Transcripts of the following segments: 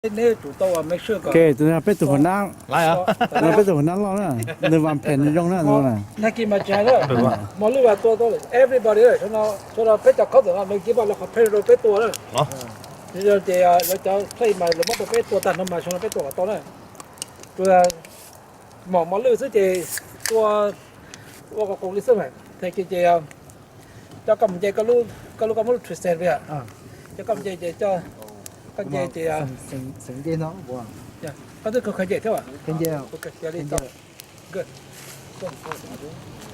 Neb tsum tau make sure kom, ok, tus no peb tus huas nab, peb tus huas nab loj na, nws vam phem nws zoo na. Tag kis mas tsis hais na, mos lwj mas tua tau, everybody, sau no peb cov khob ntawm no nws cia li los qhov pheej rau peb tua na. Ces lawv cov plate mas lawv muab rau peb tua tag no mas sau no peb tua kom tau na. Tsuas mos mos lwj xwb ces tua ua qos qoos li xwb mas tag kis ces coj koj mus nce, koj lub koj muab lub three cent, coj koj mus nce ces, koj nce ces, koj twb khaws nce thiab.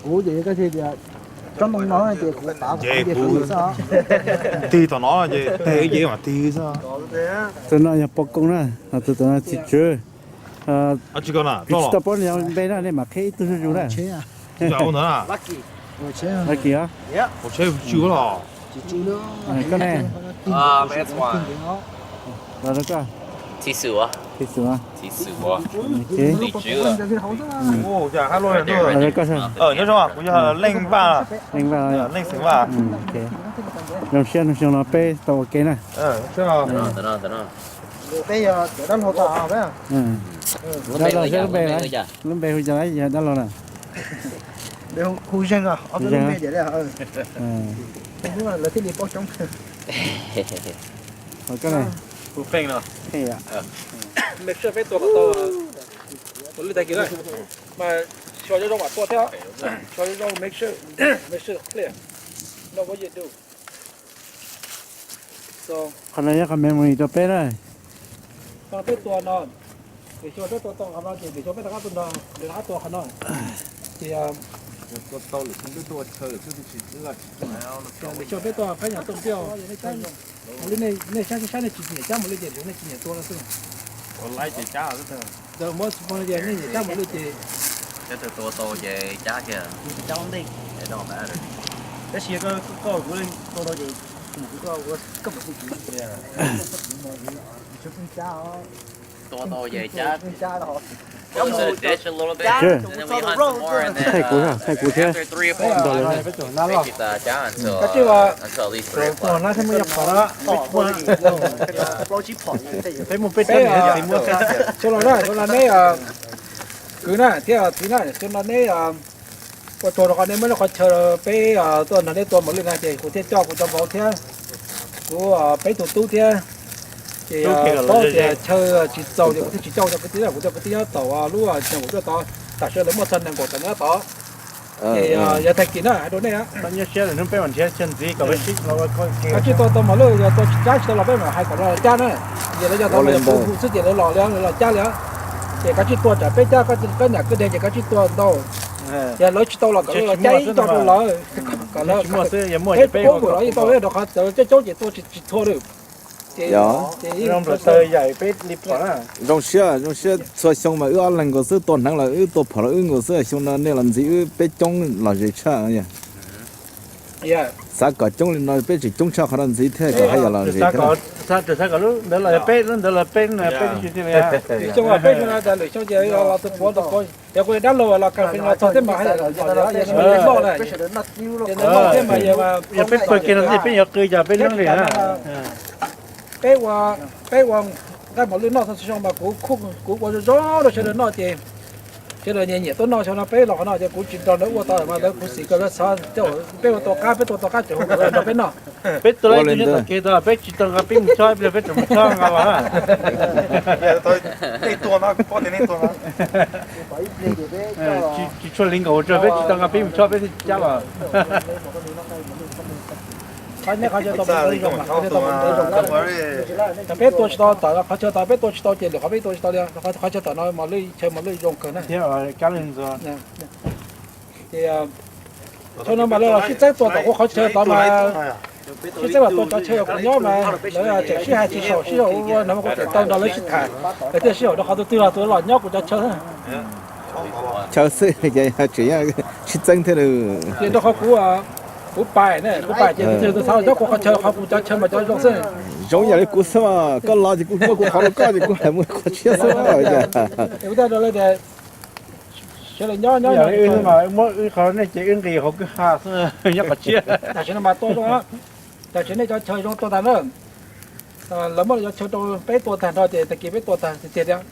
Kuv ces koj thiaj tias tsob ntoo no ces kuv tav kuv nce kuv xwb. Tig tom no ces teg ces mam tig xwb. Tus no yog pov koob na, ho tus, tus no txiv tswv. Kuv tsis tau paub nws yog npe na, nej mam qhia ib tug zuj zus na. Lucky os. Koj ne? Los rau koj. Txiv xwm. Los rau koj. Nyob zoo, kuv yog Leej Vaj. Leej Vaj. Zoo siab, zoo siab no peb tau ua ke na. Dab laug, lub npe hu cas, yog dab laug na? Hu Zeeg. Koj ne? Make sure peb tua kom tau, ua lwj tag kis na, mas xyuas zoo zoo mam tua thiab, xyuas zoo zoo, make sure, make sure clear, know what you do. Qhov no yog qhov memory rau peb na. Peb tua no, lwm xyoo peb tua tau qhov no ces lwm xyoo peb rov qab tua no, rov qab tua qhov no. Ces lwm xyoo peb tua phab nyuam tuaj peb, nej saib saib nej tsis nyiam cab mus li ces nej tsis nyiam tua no xwb. Ntawd muab xu pog no ces nej nyiam cab mus li ces tua tau ces cab kiag, tab sis koj kuv tua tau ces tua tau ces cab. Thaij kuv, thaij kuv thiab. Koj tsis ua, tus no thiaj muaj yog qhov no, peb muaj peb tug txiv muab xwb. Xyoo no na, xyoo no neb kwv na thiab txiv na, xyoo no neb ua tsaug rau qhov neb muab lub qhov chaw peb tuaj nrog neb tua mos lwj na ces kuv thiaj coj kuv cov vauv thiab kuv peb tug tub thiab. Ces paub tias chaw tsis txaus ces kuv thiaj tsis coj kuv cov kwv tij, kuv cov kwv tij nyob tom lub chaw kuv tuaj tod, tam sim no lawv muaj txog nees nkaum tawm nyob tod. Ces yog tag kis na hais rau nej, koj tsij tua tau mos lwj, yog tua tsis cab tsis tau los peb mam hais kom los cab na. Ces lawv cov tod mas yog puv hu xwb ces lawv los li, lawv los cab li. Ces koj tsij tua tsam peb cab, koj nyam kwj deg ces koj tsij tua ntau. Yog lawv tsis tau los kom lawv los cab ib co rau lawv, kom lawv, peb pub mus los ib tau rau qhov coob coob ces tua tsis txhua li. Zoo siab, zoo siab txhua xyoo mas wb ob leeg nkaus xwb, tua hneev los wb tua phom los wb nkaus xwb, xyoo no nej los ntxiv wb peb coob los zem tshaj. Xav kom coob li no peb tseem coob tshaj qhov no ntxiv thiab kom haj yam los zem thiab. Xav kom lub ntawd los peb, lub ntawd los peb, peb tib si thiaj li. Lwm xyoo peb xyoo no tas lwm xyoo ces los tus puav tus puav, yog kuv dab laug los kas fee los txog thiab mas haj yam los loj na, ces nws loj thiab mas yog peb pawg kev no xwb peb yuav qw yog peb lub li na. Peb ua, peb ua nqaij mos lwj noj txhua xyoo mas kuv, kuv ua zoo zoo rau sawv daws noj ces sawv daws nyiam nyiam tuaj noj. Xyoo no peb los qhov no ces kuv tsis nrog lawv ua tau mas lawv kuv xim kom lawv xav coj peb ua tau qab, peb tua tau qab tseem hu kom lawv nrog peb noj. Peb tua lawv ib tug nyob tom kev tod, peb tsis tau nqa peb mus chob, peb tseem mus chob nqa los. Tsis tshua li nkaus ua tsaug, peb tsis tau nqa peb mus chob peb thiaj cab los. Qhov chaw tod peb tua tsis tau, tom qhov chaw tod peb tua tsis tau ces lwm qhov peb tua tsis tau li. Qhov chaw tom no mos lwj, chaw mos lwj zoo kawg na. Ces thaum no mas lawv los sib txeeb tua tom qhov chaw tod mas, sib txeeb los tua cov chaw uas kuv nyob mas lawv tseem sib hais tsis saum sib saum ua no mas kuv tseem tau nrog lawv sib tham, lawv thiaj sib haum rau qhov tus twg los tus los nyob kuv cov chaw. Chaw xwb ces tseem sib txeeb thiab. Ces rau qhov kuv, kuv pais ne, kuv pais ces tus twg tus xav los nyob kuv qhov chaw, qhov kuv cov chaw mas cov zoo xwb. Zoo yam li kuv xwb, koj los ces kuv muab kuv qhov rau koj ces kuv hais mus qhov tshiab xwb. Kuv thiaj rau lawv tias sawv daws nyob, nyob, muab wb qhov nej ces wb nqis hauv kwj ha xwb, nyob qhov tshiab. Tam sim no mas tua zoo, tam sim nej cov chaw zoo tua tas na. Lawv muab lawv cov chaw rau peb tua tag nrho ces tag kis peb tua tag tiag tiag thiab.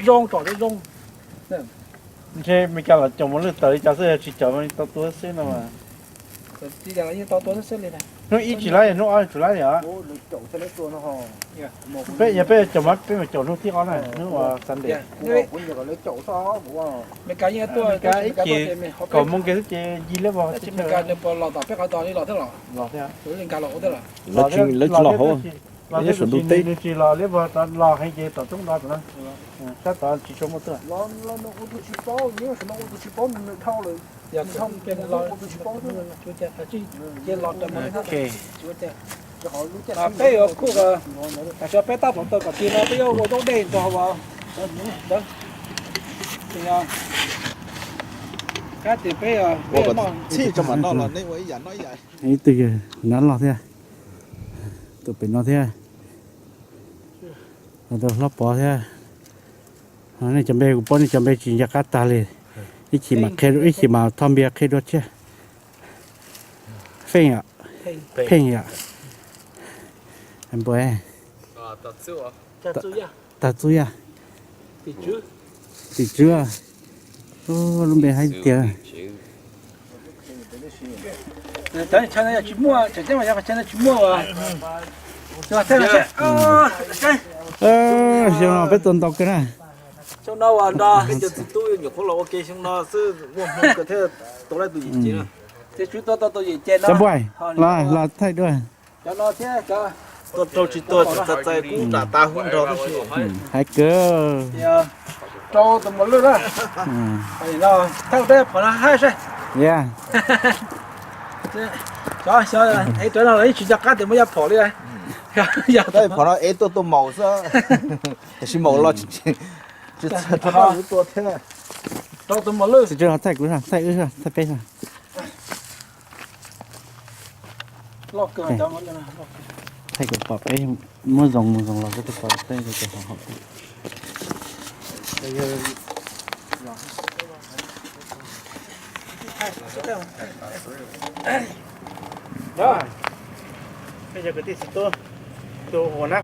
Zoo tsom zoo zoo. Ntshe Meskas los caum mos lwj tawm li cas xwb, yog tsis caum tau tua xwb no mas. Hnub ib tsis laib, hnub ob tsis laib li os. Peb yog peb caum mas peb mus caum hnub thib ob na, hnub uas Sunday. Ib chim kaum moo nkaus xwb ces yig liab vog. Los thiab, lawv tsis los hauv, los thiab tab sis nws tsis los liab vog, los heev ces tom roob no tom no, sab tod tsis tshua muaj tuaj. Peb yuav kuj, tam sim peb tab tom taw kom kis no peb yuav ua zaub dej nrog hauv. Kab tias peb, peb txhij tso mam noj los nej ua ib yam noj ib yam. Ib tug yawg nab loj thiab, tus pem no thiab, tus hlob Pov thiab. Nej cov npe kuv paub nej cov npe tsis nco qab tag li. Ib chim mas qhia, ib chim mas thoj npias qhia dua thiab. Feej yom, Pheej yom, npua, Tag Txuj Yaj, Tim Tswb, lub npe haib tiag. Tsis muaj, tsis muaj. Xyoo no peb tua ntau kawg na. Xyoo no uas no peb cov txiv tub nyuam qhuav los ua ke xyoo no xwb, muaj hmoo kawg thiaj tua tau tus yim cev. Cov npua, los thaij dua. Cov no thiab cov tua raug tsis tuag tsis txais txais kuj ram tas hwv nrog tab sis hais kawg. Rau tus mos lwj na. Thaij peb phom no haib saib. Cov xyov ev rawv no los yeej tsis nco qab tias muaj yaj phom li. Yaj phom no ev tuaj tua maum xwb, tiam sis maum los tsis txog rau tua thiab. Rau tus mos lwj. Thaij kuv, thaij wb, thaij peb. Thaij kom pom peb muab zoo mus zoo los peb pom peb hov hauv. Peb cov kwv tij txiv tub, tus uas nab